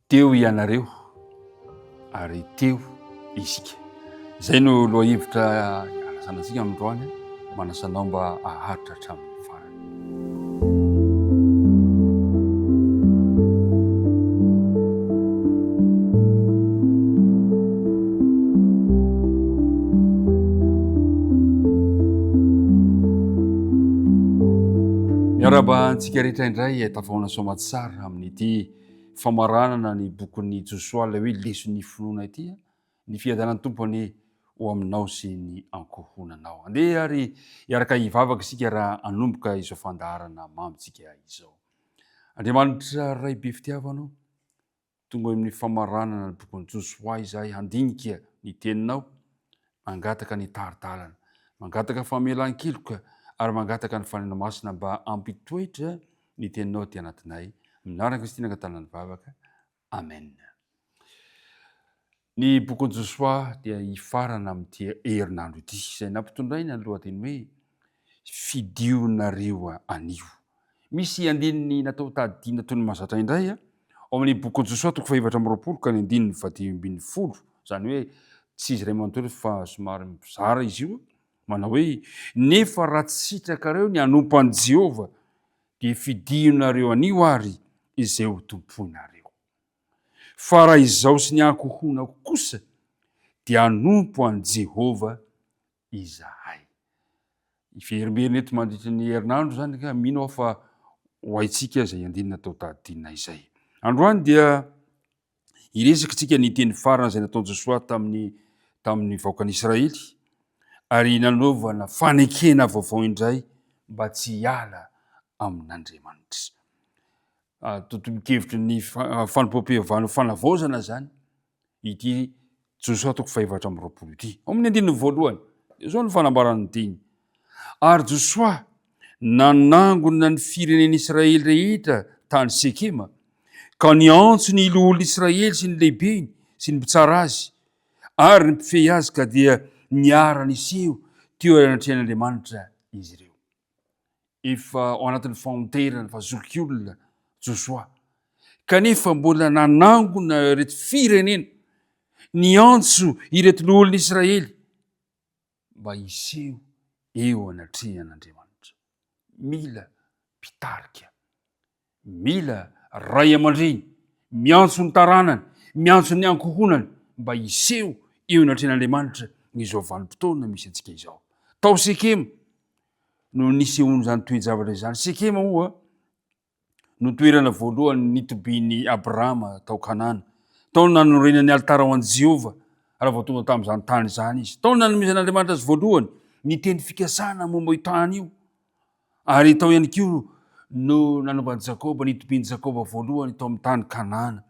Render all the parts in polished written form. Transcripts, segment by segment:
Teo ianareo ary teo isika. Izay no lohahevitra anasana antsika androany, manasa anao mba haharitra hatramin'ny farany. Miarahaba antsika rehetra indray tafahoana soamatsara amin'ity famaranana ny bokin'i Josoa ilay hoe leson'ny finoana ity. Ny fiadanan'ny Tompo anie ho aminao sy ny ankohonanao. Andeha ary hiaraka hivavaka isika raha hanomboka izao fandaharana mamintsika izao. Andriamanitra Ray be fitiavana ô, tonga eo amin'ny famaranana ny bokin'i Josoa izahay handinika ny teninao, mangataka ny tari-dalana, mangataka famelan-keloka ary mangataka ny Fanahinao Masina mba hampitoetra ny teninao aty anatinay. Amin'ny anaran'i Kristy nangatahana ny vavaka. Amen. Ny bokin'i Josoa dia hifarana amin'ity herinandro ity, izay nampitondraina ny lohateny hoe Fidionareo anio. Misy andininy natao tadidiana toy ny mahazatra indray ao amin'ny bokin'i Josoa toko fahefatra amby 20 ka ny andininy fahadimy izany hoe tsy izy iray manontolo fa somary mizara izy io, manao hoe nefa raha tsy sitrakareo ny hanompo an'i Jehovah dia fidionareo anio ary izay ho tompoinareo. Fa raha izaho sy ny ankohonako kosa dia hanompo an'i Jehovah izahay. Hiverimberina eto mandritra ny herinandro izany ka mino aho fa ho haintsika izay andininy atao tadidina izay. Androany dia hiresaka isika ny teny farany izay nataon'i Josoa tamin'ny tamin'ny vahoakan'Israely ary nanaovana fanekena vaovao indray mba tsy hiala amin'Andriamanitra. Ah, tontolon-kevitry ny fanompoam-pivavahana ho fanavaozana izany ity Josoa toko fahefatra amby 20 ity. Ao amin'ny andininy voalohany, izao no fanambaran'ny teny. Ary Josoa nanangona ny firenen'Israely rehetra tany Sekema, ka niantso ny loholon'Israely sy ny lehibeny sy ny mpitsara azy ary ny mpifehy azy ka dia niara-niseho teo anatrehan'Andriamanitra izy ireo. Efa ao anatin'ny fahanterana fa zokiolona Josoa, kanefa mbola nanangona ireto firenena, niantso ireto loholon'Israely mba hiseho eo anatrehan'Andriamanitra. Mila mpitarika Mila ray aman-dreny miantso ny taranany, miantso ny ankohonany mba hiseho eo anatrehan'Andriamanitra izao vanim-potoana misy antsika izao. Tao Sekema no nisehoan'izany toe-javatra izany. Sekema oa no toerana voalohany nitobian'i Abrahama tao Kanana. Tao no nanorenany alitara ho an'i Jehovah raha vao tonga tamin'izany tany izany izy. Tao no nanomezan'Andriamanitra azy voalohany ny teny fikasana momba io tany io. Ary tao ihany koa no nanaovan'i Jakoba, nitobian'i Jakoba voalohany tao amin'ny tany Kanana.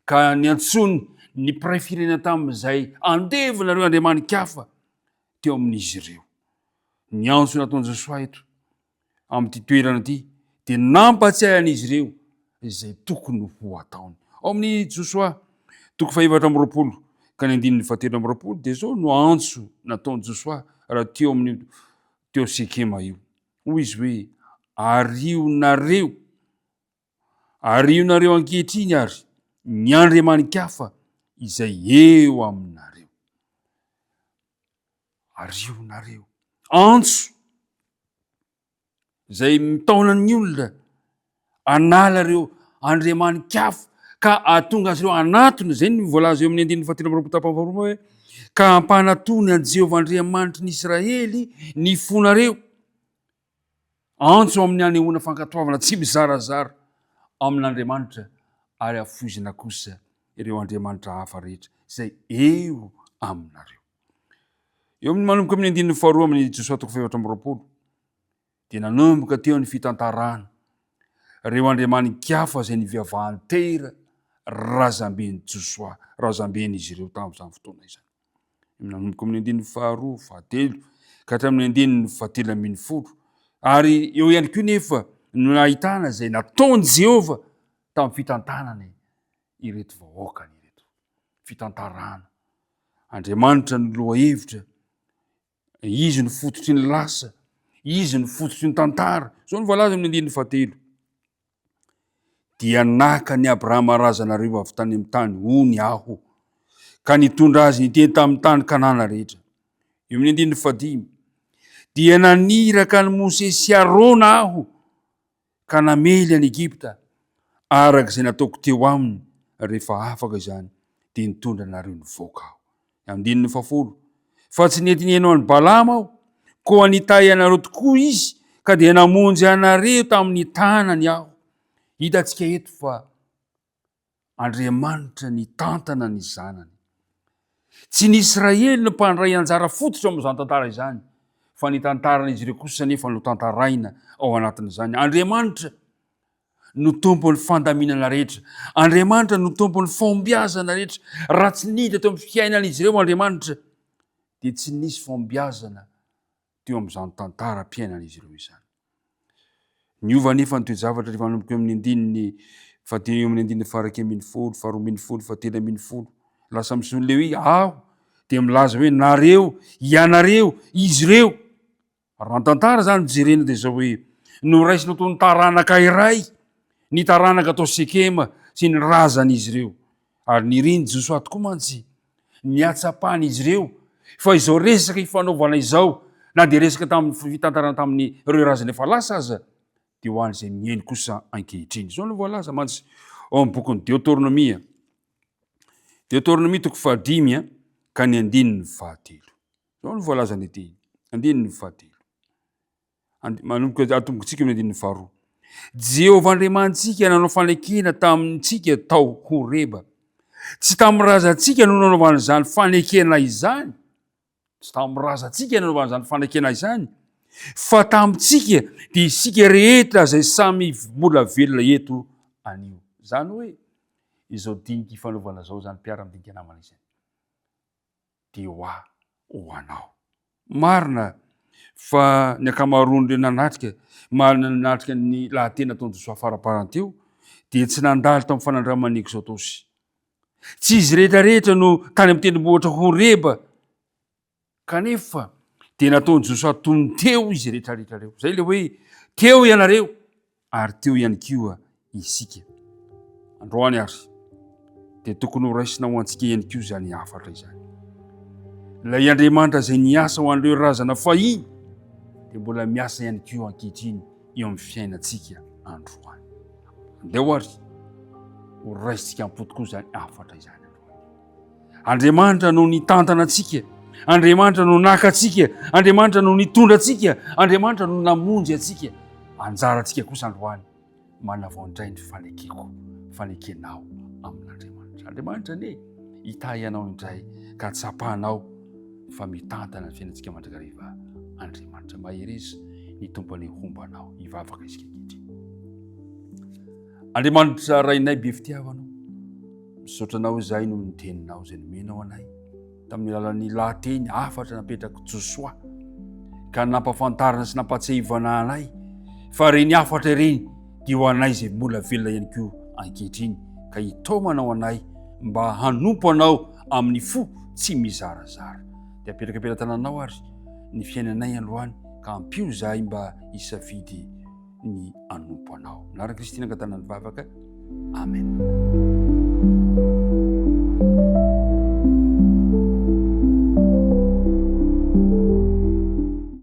Ka niantsoany ny mpiray firenena tamin'izay andevonareo andriamani-kafa teo amin'izy ireo. Ny antso nataon'i Josoa eto amin'ity toerana ity dia nampatsiahy an'izy ireo izay tokony ho ataony. Ao amin'ny Josoa toko fahefatra amby 20 ka ny andininy fahatelo amby 20 dia izao no antso nataon'i Josoa raha teo amin'ny teo Sekema io. Hoy izy hoe, Arionareo, arionareo ankehitriny ary ny andriamani-kafa izay eo aminareo. Arionareo. Antso izay mitaona ny olona hanala ireo andriamani-kafa ka hahatonga azy ireo hanatona, izay no voalaza eo amin'ny andininy fahatelo amby 20 tapany faharoa hoe ka hampanatony an'i Jehovah Andriamanitry ny Israely ny fonareo. Antso amin'ny hanehoana fankatoavana tsy mizarazara amin'Andriamanitra ary hafoizina kosa ireo andriamanitra hafa rehetra izay eo aminareo. Eo amin'ny manomboka amin'ny andininy faharoa amin'ny Josoa toko fahefatra amby 20 dia nanomboka teo ny fitantarana ireo andriamani-kafa izay niviavahan'i Tera, razamben'i Josoa, razamben'izy ireo tamin'izany fotoana izany. Nanomboka amin'ny andininy faharoa, fahatelo, ka hatramin'ny andininy fahatelo 10. Ary eo ihany koa nefa no nahitana izay nataon'i Jehovah tamin'ny fitantanany ireto vahoakany ireto. Fitantarana. Andriamanitra no lohahevitra Izy no fototry ny lasa, Izy no fototry ny tantara. Izao no voalaza amin'ny andininy fahatelo. Dia naka an'i Abrahama razanareo avy tany amin'ny tany ony aho, ka nitondra azy niteny tamin'ny tany Kanana rehetra. Eo amin'ny andininy fahadimy, dia naniraka an'i Mosesy sy Arona aho, ka namely an'i Egypta, araka izay nataoko teo aminy, rehefa afaka izany, dia nitondra anareo nivoaka aho. Andininy fahafolo, Fa tsy nety nihaino an'i Balama aho, koa nitahy anareo tokoa izy, ka dia namonjy anareo tamin'ny tanany aho. Hitantsika eto fa Andriamanitra nitantana ny zanany. Tsy ny Israely no mpandray anjara fototra amin'izany tantara izany, fa ny tantaran'izy ireo kosa anefa no tantaraina ao anatin'izany. Andriamanitra no tompon'ny fandaminana rehetra. Andriamanitra no tompon'ny fahombiazana rehetra. Raha tsy niditra teo amin'ny fiainan'izy ireo Andriamanitra, dia tsy nisy fahombiazana teo amin'izany tantaram-piainan'izy ireo izany. Niova anefa ny toe-javatra rehefa nanomboka eo amin'ny andininy fahatelo eo amin'ny andininy faha 11, faharoa ambin'ny folo, fahatelo ambin'ny folo. Lasa misolo le hoe aho dia milaza hoe nareo, ianareo, izy ireo. Raha ny tantara izany jerena dia izao hoe noraisina toy ny taranaka iray ny taranaka tao Sekema sy ny razan'izy ireo. Ary nirin'i Josoa tokoa mantsy ny hatsapan'izy ireo fa izao resaka ifanaovana izao na dia resaka tamin'ny fitantarana tamin'ireo razana efa lasa aza dia ho an'izay mihaino kosa ankehitriny. Izao no voalaza mantsy ao amin'ny bokin'ny Deoteronomia. Deoteronomia toko fahadimy ka ny andininy fahatelo. Izao no voalazany ety, andininy fahatelo. Manomboka atombokintsika amin'ny andininy faharoa. Jehovah Andriamanitsika nanao fanekena tamintsika tao Horeba. Tsy tamin'ny razantsika no nanaovana izany fanekena izany. Tsy tamin'ny razantsika no nanaovana izany fanekena izany. Fa tamintsika dia isika rehetra izay samy mbola velona eto anio. Izany hoe izao dinika ifanaovana izao izany mpiara-midinika namana izany. dia ho ahy ho anao. Marina fa ny ankamaroan'ireo nanatrika, marina nanatrika ny lahateny nataon'i Josoa faraparany teo, dia tsy nandalo tamin'ny fanandraman'ny Eksodosy. Tsy izy rehetra rehetra no tany amin'ny tendrombohitra Horeba, kanefa dia nataon'i Josoa toy ny teo izy rehetra rehetra ireo. Izay ilay hoe teo ianareo, ary teo ihany koa isika. Androany ary dia tokony ho raisina ho antsika ihany koa izany hafatra izany. Ilay Andriamanitra izay niasa ho an'ireo razana fahiny dia mbola miasa ihany koa ankehitriny eo amin'ny fiainantsika androany. Andeha ary ho raisintsika am-po tokoa izany hafatra izany. Andriamanitra no nitantana antsika, Andriamanitra no naka antsika, Andriamanitra no nitondra antsika, Andriamanitra no namonjy antsika. Anjarantsika kosa androany manavao indray ny fanekeko, fanekenao amin'Andriamanitra. Andriamanitra anie hitahy anao indray ka tsapanao fa mitantana ny fiainantsika mandrakariva Andriamanitra. Mahereza ny Tompo anie homba anao. Hivavaka isika ankehitriny. Andriamanitra Rainay be fitiavana, misaotra anao izahay noho ny teninao izay nomenao anay tamin'ny alalan'ny lahateny hafatra napetrak'i Josoa ka nampafantarina sy nampatsiahivana anay fa ireny hafatra ireny dia ho anay izay mbola velona ihany koa ankehitriny ka hitaomanao anay mba hanompo anao amin'ny fo tsy mizarazara. Dia apetraka am-pelatananao ary ny fiainanay androany ka ampio izahay mba hisafidy ny hanompo anao. Anaran'i Kristy nangatana ny vavaka. Amen.